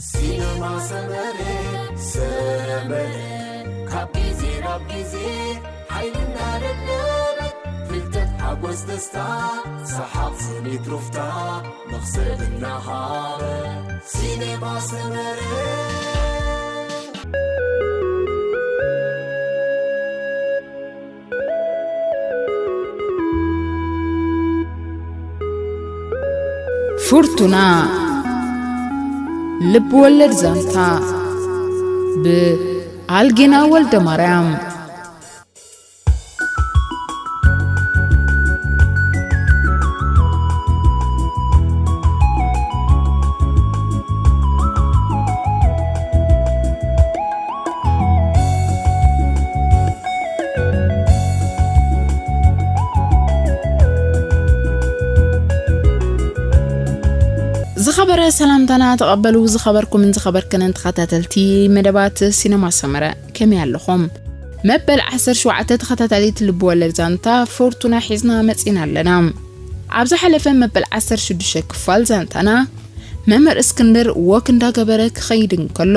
ሲነማ ሰመረ፣ ሰመረ፣ ካብ ግዜ ናብ ግዜ ሓይልና ደለበት፣ ፍልጠት፣ ሓጎስ፣ ደስታ፣ ሰሓቕ፣ ስኒት፣ ሩፍታ፣ መኽሰብ እናሃበ፣ ሲነማ ሰመረ። ፍርቱና፣ ልብ ወለድ ዛንታ፣ ብኣልጌና ወልደ ማርያም። ዝኸበረ ሰላምታና ተቐበሉ። ዝኸበርኩምን ዝኸበርክንን ተኸታተልቲ መደባት ሲነማ ሰመረ፣ ከመይ ኣለኹም? መበል ዓሰርተ ሸውዓተ ተኸታታሊት ልብ ወለድ ዛንታ ፎርቱና ሒዝና መጺና ኣለና። ኣብ ዝሓለፈ መበል ዓሰርተ ሽዱሽተ ክፋል ዛንታና፣ መምህር እስክንድር ወክ እንዳገበረ ክኸይድ እንከሎ፣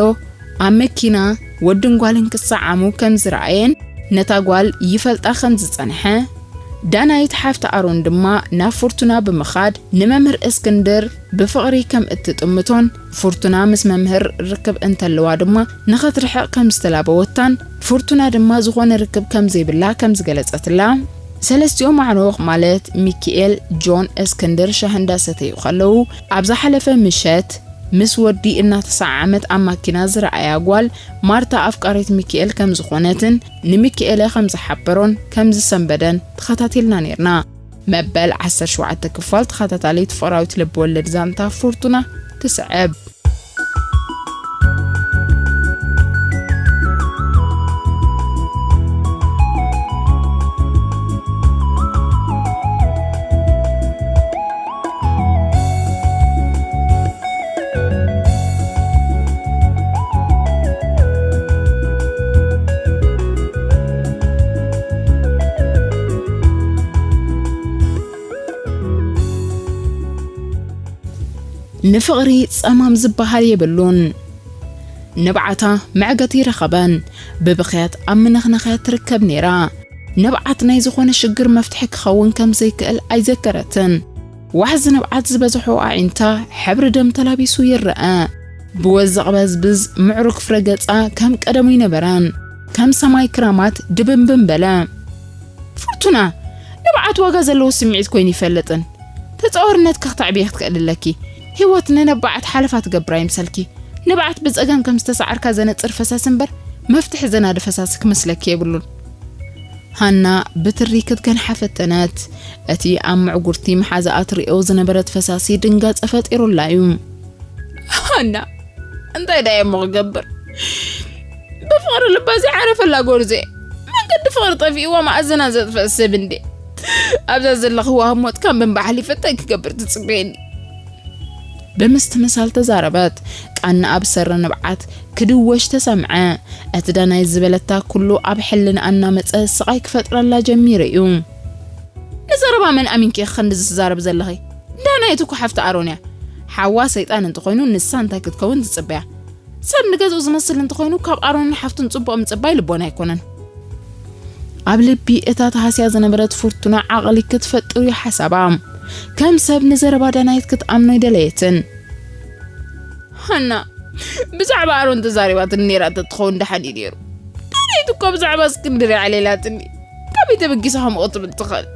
ኣብ መኪና ወድን ጓልን ክሰዓሙ ከም ዝረኣየን ነታ ጓል ይፈልጣ ከም ዝጸንሐ፣ ዳናይት ሓፍቲ ኣሮን ድማ ናብ ፍርቱና ብምኻድ ንመምህር እስክንድር ብፍቕሪ ከም እትጥምቶን ፍርቱና ምስ መምህር ርክብ እንተለዋ ድማ ንኸትርሕቕ ከም ዝተላበወታን ፍርቱና ድማ ዝኾነ ርክብ ከም ዘይብላ ከም ዝገለጸትላ፣ ሰለስቲኦም ኣዕሩኽ ማለት ሚኪኤል፣ ጆን፣ እስክንድር ሻሂ እንዳሰተዩ ከለዉ፣ ኣብ ዝሓለፈ ምሸት ምስ ወዲ እናተሰዓዓመት ኣብ ማኪና ዝረኣያ ጓል ማርታ ኣፍቃሪት ሚኪኤል ከም ዝኾነትን ንሚኪኤለ ከም ዝሓበሮን ከም ዝሰንበደን ተኸታቲልና ኔርና። መበል ዓሰርተ ሸውዓተ ክፋል ተኸታታሊት ፍቕራዊት ልብ ወለድ ዛንታ ፎርቱና ትስዕብ። ንፍቕሪ ጸማም ዝበሃል የብሉን። ንብዓታ መዕገቲ ረኸበን። ብብኽያት ኣብ ምንኽንኻያት ትርከብ ነይራ። ንብዓት ናይ ዝኾነ ሽግር መፍትሒ ክኸውን ከም ዘይክእል ኣይዘከረትን። ዋሕዚ ንብዓት ዝበዝሖ ኣዒንታ ሕብሪ ደም ተላቢሱ ይረኣ። ብወዝ ዘቕበዝብዝ ምዕሩግ ፍረ ገጻ ከም ቀደሙ ኣይነበረን። ከም ሰማይ ክራማት ድብንብን በለ። ፍርቱና፣ ንብዓት ዋጋ ዘለዎ ስምዒት ኮይኑ ይፈልጥን። ተጻዋርነትኪ ክተዕብየ ክትክእሊ ኣለኪ። ህይወት ንነባዓት ሓለፋ ትገብር ኣይምሰልኪ። ንብዓት ብጸገም ከም ዝተሰዓርካ ዘነጽር ፈሳሲ እምበር፣ መፍትሒ ዘናዲ ፈሳሲ ክመስለኪ የብሉን። ሃና ብትሪ ክትገንሓ ፈተነት። እቲ ኣብ ምዕጉርቲ መሓዛኣ ትርእዮ ዝነበረት ፈሳሲ ድንጋጸ ፈጢሩላ እዩ። ሃና፣ እንታይ ደኣ እሞ ክገብር? ብፍቕሪ ልባ ዘይዓረፈላ ጎርዜ፣ መንገዲ ፍቕሪ ጠፊእዋ መኣዘና ዘጥፍአ ሰብ እንዴ። ኣብዛ ዘለኽዋ ህሞት ካብ ምንባሕ ሓሊፈ እንታይ ክገብር ትጽበየኒ? ብምስትምሳል ተዛረበት። ቃና ኣብ ሰሪ ንብዓት ክድወሽ ተሰምዐ። እቲ ዳናይት ዝበለታ ኩሉ ኣብ ሕልንኣ እናመጸ ስቓይ ክፈጥረላ ጀሚሩ እዩ። ንዘረባ መን ኣሚንኪ ኢኺ ክንድዚ ትዛረቢ ዘለኺ? ዳናይት እኮ ሓፍቲ ኣሮን እያ። ሓዋ ሰይጣን እንተኾይኑ ንሳ እንታይ ክትከውን ትጽበያ? ሰብ ንገዝኡ ዝመስል እንተኾይኑ ካብ ኣሮንን ሓፍቱን ጽቡቕ ምጽባይ ልቦና ኣይኮነን። ኣብ ልቢ እታ ተሃስያ ዝነበረት ፍርቱና ዓቕሊ ክትፈጥር እዩ ሓሳባ። ከም ሰብ ንዘረባ ዳናይት ክትኣምኖ ኣይደለየትን። ሃና፣ ብዛዕባ ኣሮን ተዛሪባትኒ ነይራ ተትኸውን ደሓን እዩ ነይሩ። ዳናይት እኮ ብዛዕባ እስክንድር እያ ዓሌላትኒ። ካበይ ተበጊሳ ከምኡ ክትብል ትኽእል?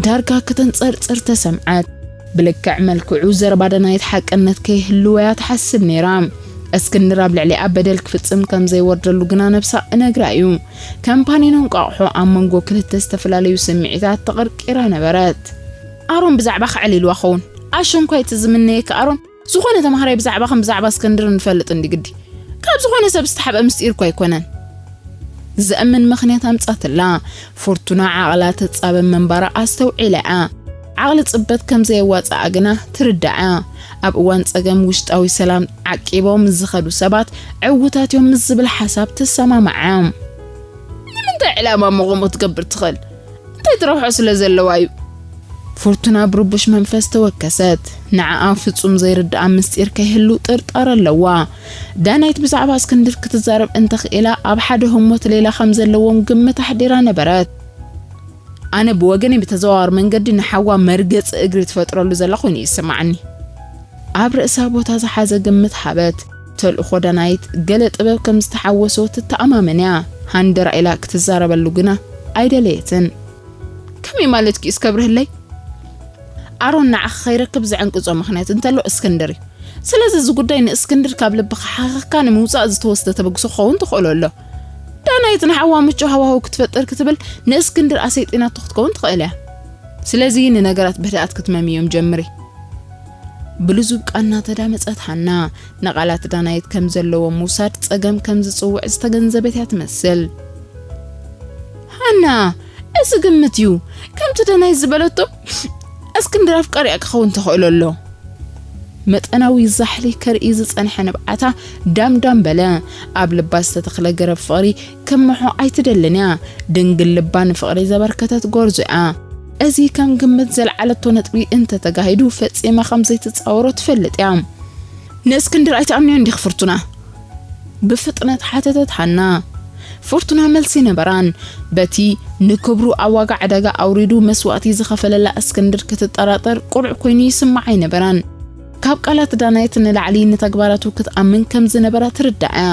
ዳርጋ ከተንጸርጽር ተሰምዓት። ብልክዕ መልክዑ ዘረባ ዳናይት ሓቅነት ከይህልዎ እያ ትሓስብ ነይራ። እስክንድር ኣብ ልዕሊኣ በደል ክፍጽም ከም ዘይወርደሉ ግና ነብሳ እነግራ እዩ። ከም ፓኒኖ እንቋቑሖ ኣብ መንጎ ክልተ ዝተፈላለዩ ስምዒታት ተቐርቂራ ነበረት። ኣሮን ብዛዕባኺ ኣዕሊልዋ ኸውን። ኣሸንኳይ እቲ ዝምነየኪ ኣሮን፣ ዝኾነ ተማሃራይ ብዛዕባኽን ብዛዕባ እስክንድርን ይፈልጥ እንዲ ግዲ። ካብ ዝኾነ ሰብ ዝተሓብአ ምስጢር እኮ ኣይኮነን። ዘእምን ምኽንያት ኣምጻትላ። ፎርቱና ዓቕላ ተጻበ ምንባራ ኣስተውዒላ እያ። ዓቕሊ ጽበት ከም ዘየዋጽኣ ግና ትርዳእ እያ። ኣብ እዋን ጸገም ውሽጣዊ ሰላም ዓቂቦም ዝኸዱ ሰባት ዕዉታት እዮም ምስ ዝብል ሓሳብ ትሰማማዕ እያ። ንምንታይ ዕላማ እሞ ከምኡ ክትገብር ትኽእል? እንታይ ትረብሖ ስለ ዘለዋ እዩ? ፍርቱና ብርቡሽ መንፈስ ተወከሰት። ንዓኣ ፍጹም ዘይርድኣ ምስጢር ከይህሉ ጥርጣር ኣለዋ። ዳናይት ብዛዕባ እስክንድር ክትዛረብ እንተኽኢላ፣ ኣብ ሓደ ህሞት ሌላ ከም ዘለዎም ግምት ኣሕዲራ ነበረት። ኣነ ብወገነይ ብተዘዋዋሪ መንገዲ ንሓዋ መርገጺ እግሪ ትፈጥረሉ ዘላ ኮይኑ ይስምዓኒ። ኣብ ርእሳ ቦታ ዝሓዘ ግምት ሃበት። ተልእኾ ዳናይት ገለ ጥበብ ከም ዝተሓወሶ ትተኣማመን እያ። ሃንደራ ኢላ ክትዛረበሉ ግና ኣይደለየትን። ከመይ ማለትኪ እስከ ብርህለይ? ኣሮን ንዓኺ ከይረክብ ዘዕንቅጾ ምኽንያት እንተሎ እስክንድር እዩ። ስለዚ እዚ ጉዳይ ንእስክንድር ካብ ልብኻ ሓኺኽካ ንምውጻእ ዝተወስደ ተበግሶ ክኸውን ትኽእሎ ኣሎ። ዳናይት ንሓዋ ምቹእ ሃዋህው ክትፈጥር ክትብል ንእስክንድር ኣሰይጢናቶ ክትከውን ትኽእል እያ። ስለዚ ንነገራት ብህድኣት ክትመምዮም ጀምሪ። ብልዙብ ቃና ተዳመጸት ሃና። ንቓላት ዳናይት ከም ዘለዎ ምውሳድ ጸገም ከም ዝጽውዕ ዝተገንዘበት እያ ትመስል። ሃና፣ እዚ ግምት እዩ። ከምቲ ዳናይት ዝበለቶ፣ እስክንድር ኣፍቃሪኣ ክኸውን ተኽእሎ ኣሎ። መጠናዊ ዛሕሊ ከርኢ ዝጸንሐ ንብዓታ ዳምዳም በለ። ኣብ ልባ ዝተተኽለ ገረብ ፍቕሪ ክምሖ ኣይትደልን እያ። ድንግል ልባ ንፍቕሪ ዘበርከተት ጎርዞ እያ። እዚ ከም ግምት ዘልዓለቶ ነጥቢ እንተተጋሂዱ ፈጺማ ከም ዘይትጻወሮ ትፈልጥ እያ። ንእስክንድር ኣይትኣምንዮን ዲኺ ፍርቱና? ብፍጥነት ሓተተት ሃና። ፍርቱና መልሲ ነበራን። በቲ ንክብሩ ኣብ ዋጋ ዕዳጋ ኣውሪዱ መስዋእቲ ዝኸፈለላ እስክንድር ክትጠራጠር ቁሩዕ ኮይኑ ይስምዓ ኣይነበራን። ካብ ቃላት ዳናይት ንላዕሊ ንተግባራቱ ክትኣምን ከም ዝነበራ ትርዳእ እያ።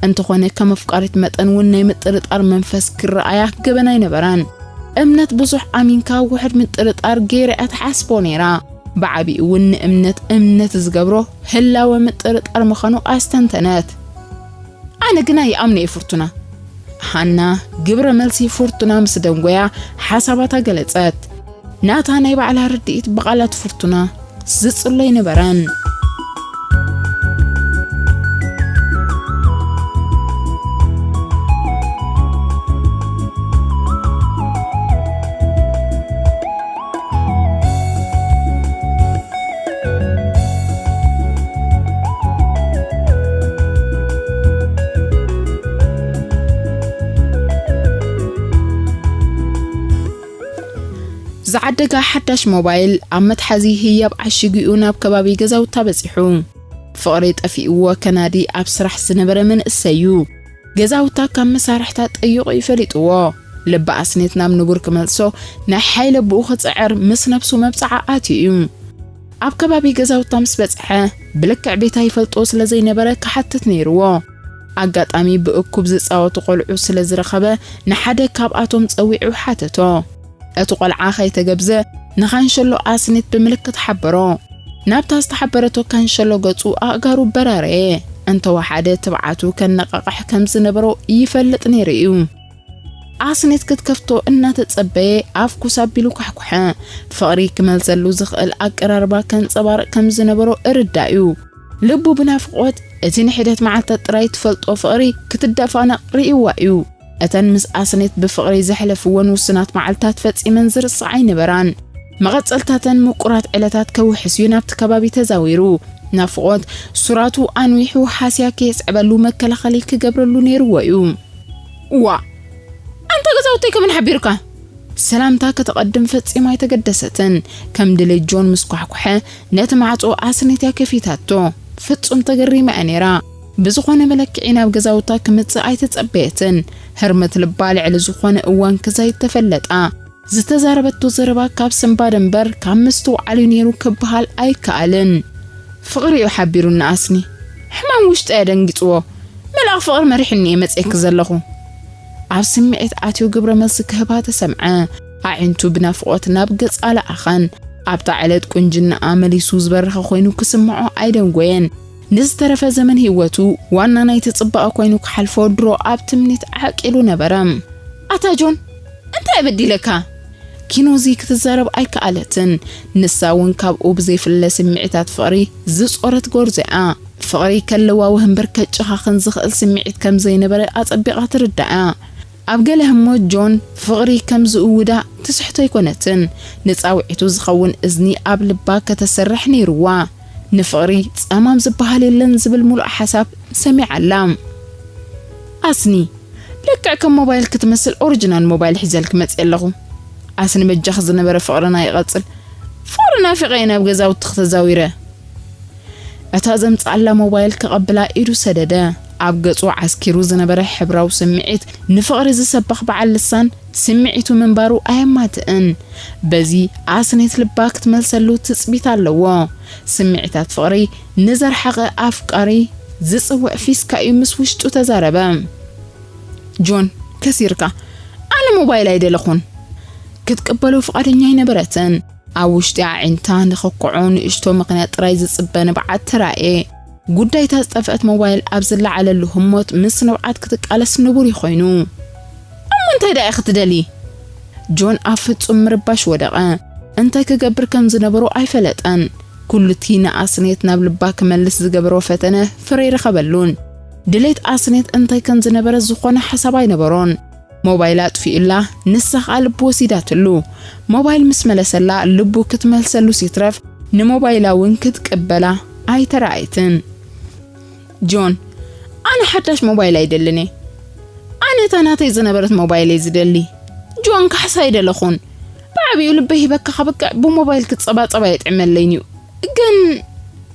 እንተኾነ ከም ኣፍቃሪት መጠን እውን ናይ ምጥርጣር መንፈስ ክረኣያ ገበን ኣይነበራን። እምነት ብዙሕ ኣሚንካ ውሑድ ምጥርጣር ገይራ እያ ትሓስቦ ነይራ። ብዓቢኡ እውን ንእምነት እምነት ዝገብሮ ህላወ ምጥርጣር ምዃኑ ኣስተንተነት። ኣነ ግና ይኣምኖ እየ ፍርቱና። ሃና ግብረ መልሲ ፍርቱና ምስ ደንጎያ ሓሳባታ ገለጸት። ናታ ናይ ባዕላ ርድኢት ብቓላት ፍርቱና ዝጽሎ ኣይነበረን። ዝዓደጋ ሓዳሽ ሞባይል ኣብ መትሓዚ ህያብ ዓሺጉ እዩ ናብ ከባቢ ገዛውታ በጺሑ። ፍቕሪ ጠፊእዎ ከናዲ ኣብ ስራሕ ዝነበረ መንእሰይ እዩ። ገዛውታ ካብ መሳርሕታ ጠይቑ እዩ ፈሊጥዎ። ልቢ ኣስኔት ናብ ንቡር ክመልሶ ናይ ሓይሊ ኣቦኡ ክጽዕር ምስ ነብሱ መብጽዓ ኣትዩ እዩ። ኣብ ከባቢ ገዛውታ ምስ በጽሐ ብልክዕ ቤታ ይፈልጦ ስለ ዘይነበረ ክሓትት ነይርዎ። ኣጋጣሚ ብእኩብ ዝጻወቱ ቆልዑ ስለ ዝረኸበ ንሓደ ካብኣቶም ጸዊዑ ሓተቶ። እቲ ቆልዓ ከይተገብዘ ንካንሸሎ ኣስኔት ብምልክት ሓበሮ። ናብታ ዝተሓበረቶ ካንሸሎ ገጹ ኣእጋሩ በራረየ። እንተወሓደ ትብዓቱ ከነቓቕሕ ከም ዝነበሮ ይፈልጥ ነይሩ እዩ። ኣስኔት ክትከፍቶ እናተጸበየ ኣፍ ኩስ ኣቢሉ ኳሕኩሐ። ፍቕሪ ክመልሰሉ ዝኽእል ኣቀራርባ ከንጸባርቕ ከም ዝነበሮ እርዳእ እዩ። ልቡ ብናፍቖት እቲ ንሒደት መዓልታት ጥራይ ትፈልጦ ፍቕሪ ክትደፋነቕ ርእይዋ እዩ። እተን ምስ ኣስኔት ብፍቕሪ ዘሕለፍወን ውሱናት መዓልታት ፈጺመን ዝርስዓ ኣይነበራን። መቐጸልታተን ምቁራት ዕለታት ከውሕስ እዩ ናብቲ ከባቢ ተዛዊሩ። ናፍቖት ሱራቱ ኣንዊሑ ሃስያ ከየስዕበሉ መከላኸሊ ክገብረሉ ነይርዎ እዩ። እዋ፣ ኣንታ ገዛውተይ ከመን ሓቢርካ? ሰላምታ ከተቐድም ፈጺማ ኣይተገደሰትን። ከም ድሌት ጆን ምስ ኳሕኩሐ ነቲ ማዕጾ ኣስኔት እያ ከፊታቶ። ፍጹም ተገሪማ እያ ነይራ። ብዝኾነ መለክዒ ናብ ገዛውታ ክምጽእ ኣይተጸበየትን። ህርመት ልባ ልዕሊ ዝኾነ እዋን ክዛይድ ተፈለጣ። ዝተዛረበቶ ዘረባ ካብ ስንባደ እምበር ካብ ምስትውዓል እዩ ነይሩ ክበሃል ኣይከኣልን። ፍቕሪ እዩ ሓቢሩኒ ኣስኒ። ሕማም ውሽጢ እየ ደንጊጽዎ። መልኣኽ ፍቕሪ መሪሕኒ እየ መጺኤኪ ዘለኹ። ኣብ ስምዒት ኣትዩ ግብረ መልሲ ክህባ ተሰምዐ። ኣዒንቱ ብናፍቖት ናብ ገጻ ለኣኸን። ኣብታ ዕለት ቁንጅናኣ መሊሱ ዝበረኸ ኮይኑ ክስምዖ ኣይደንጎየን። ንዝተረፈ ዘመን ህይወቱ ዋና ናይቲ ጽባቐ ኮይኑ ክሓልፎ ድሮ ኣብ ትምኒት ዓቂሉ ነበረ። ኣታ ጆን፣ እንታይ በዲለካ? ኪኖዚ ክትዛረብ ኣይከኣለትን። ንሳ እውን ካብኡ ብዘይፍለ ስምዒታት ፍቕሪ ዝጾረት ጎርዞ እያ። ፍቕሪ ከለዋውህ እምበር ከጨኻኽን ዝኽእል ስምዒት ከም ዘይነበረ ኣጸቢቓ ትርዳእ እያ። ኣብ ገለ ህሞት ጆን ፍቕሪ ከም ዝእውዳ ትስሕቶ ኣይኮነትን። ንጻውዒቱ ዝኸውን እዝኒ ኣብ ልባ ከተሰርሕ ነይርዋ። ንፍቕሪ ጸማም ዝበሃል የለን ዝብል ምሉእ ሓሳብ ሰሚዓ ኣላ። ኣስኒ፣ ልክዕ ከም ሞባይል ክትመስል ኦሪጂናል ሞባይል ሒዘልኪ መጽየ ኣለኹ። ኣስኒ በጃኺ ዝነበረ ፍቕርና ይቐጽል። ፍቕሪ ናፊቐ እየ ናብ ገዛውትኺ ተዛዊረ። እታ ዘምጽኣላ ሞባይል ክቐብላ ኢዱ ሰደደ። ኣብ ገጹ ዓስኪሩ ዝነበረ ሕብራዊ ስምዒት ንፍቕሪ ዝሰብኽ በዓል ልሳን ስምዒቱ ምንባሩ ኣየማትእን። በዚ ኣስኔት ልባ ክትመልሰሉ ትጽቢት ኣለዎ። ስምዒታት ፍቕሪ ንዘርሓቐ ኣፍቃሪ ዝጽውዕ ፊስካ እዩ ምስ ውሽጡ ተዛረበ። ጆን፣ ከሲርካ። ኣነ ሞባይል ኣይደለኹን። ክትቅበሎ ፍቓደኛ ኣይነበረትን። ኣብ ውሽጢ ኣዒንታ ንኸክዖ ንእሽቶ ምኽንያት ጥራይ ዝጽበ ንብዓት ተራእየ። ጉዳይታ ዝጠፍአት ሞባይል ኣብ ዝለዓለሉ ህሞት ምስ ንብዓት ክትቃለስ ንቡር እዩ ኮይኑ። እሞ እንታይ ደኣ ክትደሊ? ጆን ኣብ ፍጹም ምርባሽ ወደቐ። እንታይ ክገብር ከም ዝነበሮ ኣይፈለጠን። ኩሉቲ ንኣስኔት ናብ ልባ ክመልስ ዝገበሮ ፈተነ ፍረ ኣይረኸበሉን። ድሌት ኣስኔት እንታይ ከም ዝነበረ ዝኾነ ሓሳብ ኣይነበሮን። ሞባይል ኣጥፊኡላ፣ ንሳ ኸኣ ልቡ ወሲዳትሉ። ሞባይል ምስ መለሰላ ልቡ ክትመልሰሉስ ይትረፍ ንሞባይላ እውን ክትቅበላ ኣይተራእየትን። ጆን፣ ኣነ ሓዳሽ ሞባይል ኣይደልን እየ። ኣነ እታ ናተይ ዝነበረት ሞባይል እየ ዝደሊ። ጆን፣ ካሕሳ ኣይደለኹን። ብዓቢኡ ልበይ ሂበካ ከብቅዕ ብሞባይል ክጸባጸብ ኣየጥዕመለይን እዩ። ግን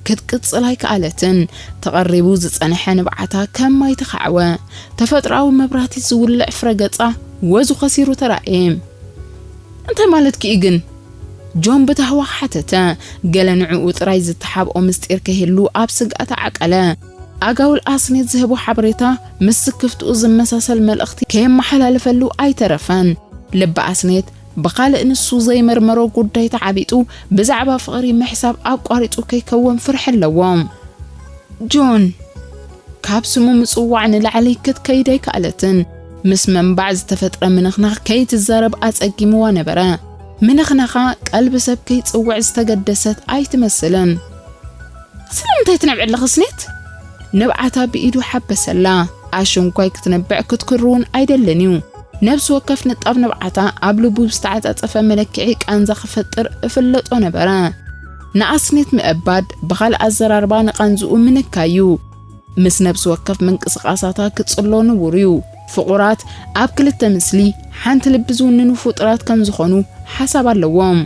ክትቅጽል ኣይከኣለትን። ተቐሪቡ ዝጸንሐ ንብዓታ ከም ማይ ተኻዕወ። ተፈጥሮኣዊ መብራህቲ ዝውልዕ ፍረ ገጻ ወዙ ከሲሩ ተራእየ። እንታይ ማለትኪ እዩ ግን? ጆን ብታህዋኽ ሓተተ። ገለ ንዕኡ ጥራይ ዝተሓብኦ ምስጢር ከይህሉ ኣብ ስግኣት ዓቀለ። ኣጋውል ኣስኔት ዝህቦ ሓበሬታ ምስ ስክፍትኡ ዝመሳሰል መልእኽቲ ከየመሓላልፈሉ ኣይተረፈን። ልቢ ኣስኔት ብኻልእ ንሱ ዘይመርመሮ ጉዳይ ተዓቢጡ ብዛዕባ ፍቕሪ ምሕሳብ ኣቋሪጹ ከይከውን ፍርሒ ኣለዎ። ጆን፣ ካብ ስሙ ምጽዋዕ ንላዕሊ ክትከይድ ኣይከኣለትን። ምስ መንባዕ ዝተፈጥረ ምንኽናኽ ከይትዛረብ ኣጸጊምዋ ነበረ። ምንኽናኻ ቀልቢ ሰብ ከይጽውዕ ዝተገደሰት ኣይትመስልን። ስለምንታይ ትነብዕለኺ ኣስኔት? ንብዓታ ብኢዱ ሓበሰላ። ኣሽንኳይ ክትነብዕ ክትክርውን ኣይደልን እዩ። ነብሲ ወከፍ ንጣብ ንብዓታ ኣብ ልቡ ብዝተዓጻጸፈ መለክዒ ቃንዛ ክፈጥር እፍለጦ ነበረ። ንኣስኔት ምእባድ ብኻልእ ኣዘራርባ ንቓንዝኡ ምንካይ እዩ። ምስ ነብሲ ወከፍ ምንቅስቓሳታ ክጽሎ ንቡር እዩ። ፍቑራት ኣብ ክልተ ምስሊ ሓንቲ ልቢ ዝውንኑ ፍጡራት ከም ዝኾኑ ሓሳብ ኣለዎም።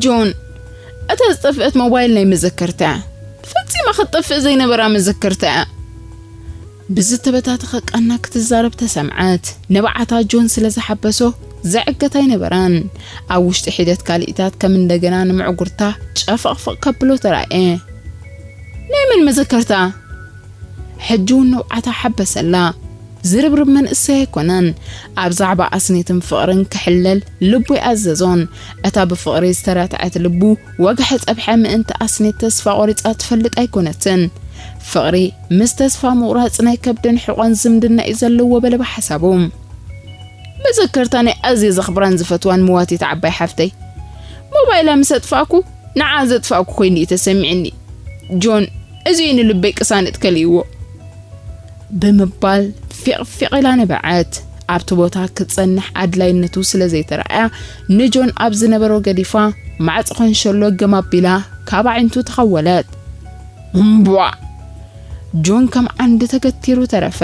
ጆን፣ እታ ዝጠፍአት ሞባይል ናይ መዘከርታ እያ። ፈጺማ ክትጠፍእ ዘይነበራ መዘከርታ እያ። ብዝተበታተኸ ቃና ክትዛረብ ተሰምዐት። ንብዓታ ጆን ስለ ዝሓበሶ ዝዕገት ኣይነበረን። ኣብ ውሽጢ ሒደት ካልኢታት ከም እንደገና ንምዕጉርታ ጨፈቕፈቕ ከብሎ ተራእየ። ናይ መን መዘከርታ? ሕጂ እውን ንብዓታ ሓበሰላ። ዝርብርብ መንእሰይ ኣይኮነን። ኣብ ዛዕባ ኣስኔትን ፍቕርን ክሕለል ልቡ ኣይኣዘዞን። እታ ብፍቕሪ ዝተረትዐት ልቡ ወግሐ ጸብሐ ምእንቲ ኣስኔት ተስፋ ቆሪጻ ትፈልጥ ኣይኮነትን። ፍቕሪ ምስ ተስፋ ምቑራጽ ናይ ከብድን ሕቖን ዝምድና እዩ ዘለዎ በለ ብሓሳቡ። መዘከርታ ናይ ኣዝየ ዘኽብራን ዝፈትዋን ምዋቲት ዓባይ ሓፍተይ። ሞባይላ ምስ ኣጥፋእኩ ንዓ ዘጥፋእኩ ኮይኑ እዩ ተሰሚዕኒ። ጆን፣ እዚ እዩ ንልበይ ቅሳነት ከልእዎ። ብምባል ፊቕ ፊቕ ኢላ ነበዐት። ኣብቲ ቦታ ክጸንሕ ኣድላይነቱ ስለ ዘይተረኣያ ንጆን ኣብ ዝነበሮ ገዲፋ ማዕጾ ከንሸሎ ግም ኣቢላ ካብ ኣዒንቱ ተኸወለት። እምቧዕ! ጆን ከም ዓንዲ ተገቲሩ ተረፈ።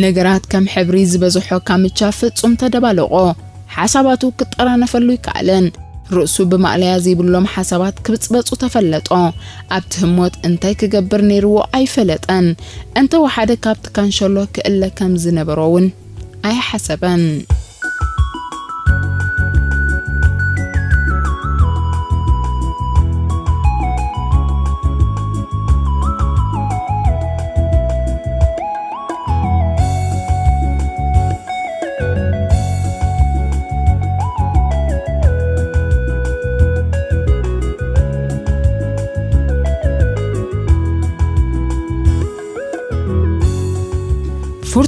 ነገራት ከም ሕብሪ ዝበዝሖ ካምቻ ፍጹም ተደባለቖ። ሓሳባቱ ክጠራነፈሉ ይከኣለን። ርእሱ ብማእለያ ዘይብሎም ሓሳባት ክብጽበጹ ተፈለጦ። ኣብቲ ህሞት እንታይ ክገብር ነይርዎ ኣይፈለጠን። እንተወሓደ ካብቲ ካንሸሎ ክእለ ከም ዝነበሮ እውን ኣይሓሰበን።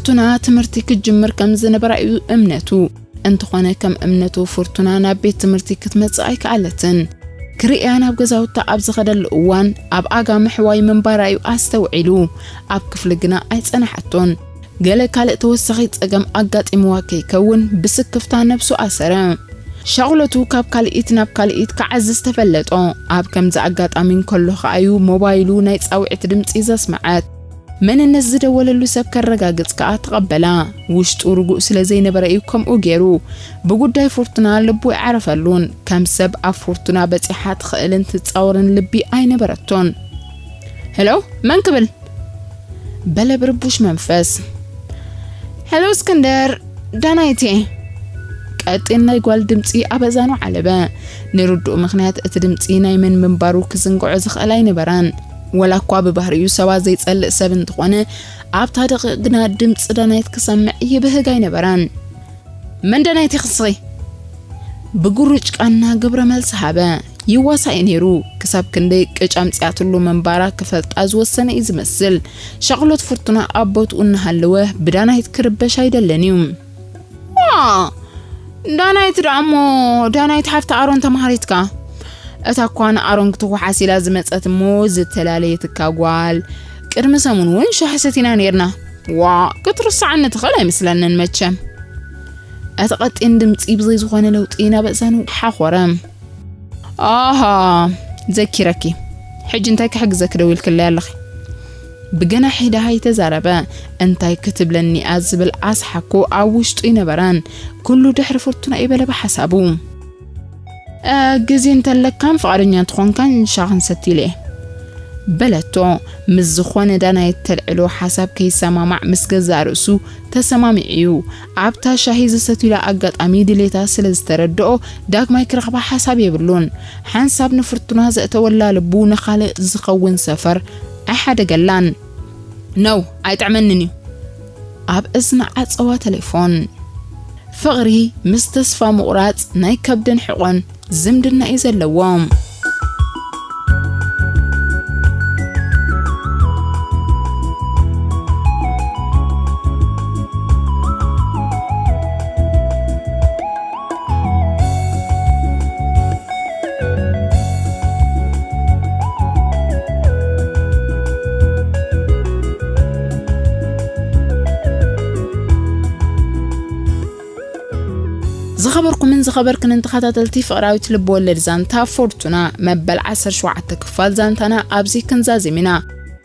ፍርቱና ትምህርቲ ክትጅምር ከም ዝነበራ እዩ እምነቱ። እንተኾነ ከም እምነቱ ፍርቱና ናብ ቤት ትምህርቲ ክትመጽእ ኣይከኣለትን። ክርእያ ናብ ገዛውታ ኣብ ዝኸደሉ እዋን ኣብ ኣጋ ምሕዋይ ምንባራ እዩ ኣስተውዒሉ። ኣብ ክፍሊ ግና ኣይጸናሓቶን። ገለ ካልእ ተወሳኺ ጸገም ኣጋጢምዋ ከይከውን ብስክፍታ ነብሱ ኣሰረ። ሻቕሎቱ ካብ ካልኢት ናብ ካልኢት ክዓዝዝ ተፈለጦ። ኣብ ከምዚ ኣጋጣሚ እንከሎ ከኣዩ ሞባይሉ ናይ ጻውዒት ድምጺ ዘስምዓት። መንነት ዝደወለሉ ሰብ ከረጋግጽ ከኣ ተቐበላ። ውሽጡ ርጉእ ስለ ዘይነበረ እዩ ከምኡ ገይሩ። ብጉዳይ ፍርቱና ልቡ ኣይዓረፈሉን። ከም ሰብ ኣብ ፍርቱና በጺሓ ትኽእልን ትጻወርን ልቢ ኣይነበረቶን። ሄሎ፣ መን ክብል? በለ ብርቡሽ መንፈስ። ሄሎ እስክንደር፣ ዳናይት እየ። ቀጢን ናይ ጓል ድምጺ ኣብ ኣእዛኑ ዓለበ። ንርዱእ ምኽንያት እቲ ድምጺ ናይ መን ምንባሩ ክዝንግዖ ዝኽእል ኣይነበረን። ወላ እኳ ብባህሪኡ ሰባት ዘይጸልእ ሰብ እንተኾነ፣ ኣብታ ደቂቕ ግና ድምጺ ዳናይት ክሰምዕ ይብህግ ኣይነበረን። መን ዳናይት ኢኺ ንስኺ? ብጉሩጭ ቃና ግብረ መልሲ ሃበ። ይዋሳእ እዩ ነይሩ። ክሳብ ክንደይ ቅጭ ኣምጺኣትሉ ምንባራ ክፈልጣ ዝወሰነ እዩ ዝመስል። ሻቕሎት ፍርቱና ኣብ ቦትኡ እናሃለወ ብዳናይት ክርበሽ ኣይደልን እዩ። ዋ! ዳናይት ደኣ እሞ፣ ዳናይት ሓፍቲ ኣሮን ተማሃሪትካ? እታ እኳ ንኣሮን ክትወሓስ ኢላ ዝመጸት እሞ ዝተላለየትካ ጓል፣ ቅድሚ ሰሙን እውን ሻሂ ሰቲና ነይርና። ዋ፣ ክትርስዓኒ ትኽእል ኣይመስለንን መቸም። እቲ ቀጢን ድምጺ ብዘይ ዝኾነ ለውጢ ናብ ኣእዛኑ ሓኾረ። ኣሃ፣ ዘኪረኪ። ሕጂ እንታይ ክሕግዘኪ ደዊልክለይ ኣለኺ? ብገናሒ ደሃይ ተዛረበ። እንታይ ክትብለኒ እያ ዝብል ኣስሓኮ ኣብ ውሽጡ ኣይነበረን። ኩሉ ድሕሪ ፍርቱና እዩ በለ ብሓሳቡ። "እ፣ ግዜ እንተለካን ፍቓደኛ እንተኾንካን ሻሂ ክንሰቲ ኢለ እየ" በለቶ። ምስ ዝኾነ ዳናይት ተልዕሎ ሓሳብ ከይሰማማዕ ምስ ገዛእ ርእሱ ተሰማሚዑ እዩ። ኣብታ ሻሂ ዝሰትዩላ ኣጋጣሚ ድሌታ ስለ ዝተረድኦ ዳግማይ ክረኽባ ሓሳብ የብሉን። ሓንሳብ ንፍርቱና ዘእተወላ ልቡ ንኻልእ ዝኸውን ሰፈር ኣይሓደገላን። "ነው፣ ኣይጥዕመንን እዩ" ኣብ እዝና ዓጸዋ ቴሌፎን። ፍቕሪ ምስ ተስፋ ምቑራጽ ናይ ከብድን ሕቖን ዝምድና እዩ ዘለዎም። ዝኸበርኩምን ዝኸበርክንን ተኸታተልቲ ፍቕራዊት ልብ ወለድ ዛንታ ፎርቱና፣ መበል ዓሰርተ ሸውዓተ ክፋል ዛንታና ኣብዚ ክንዛዝም ኢና።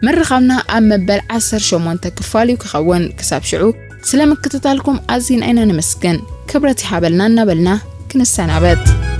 ምርኻብና ኣብ መበል ዓሰርተ ሸሞንተ ክፋል እዩ ክኸውን። ክሳብ ሽዑ ስለ ምክትታልኩም ኣዚና ኢና ነመስግን። ክብረት ይሃበልና እናበልና ክንሰናበት።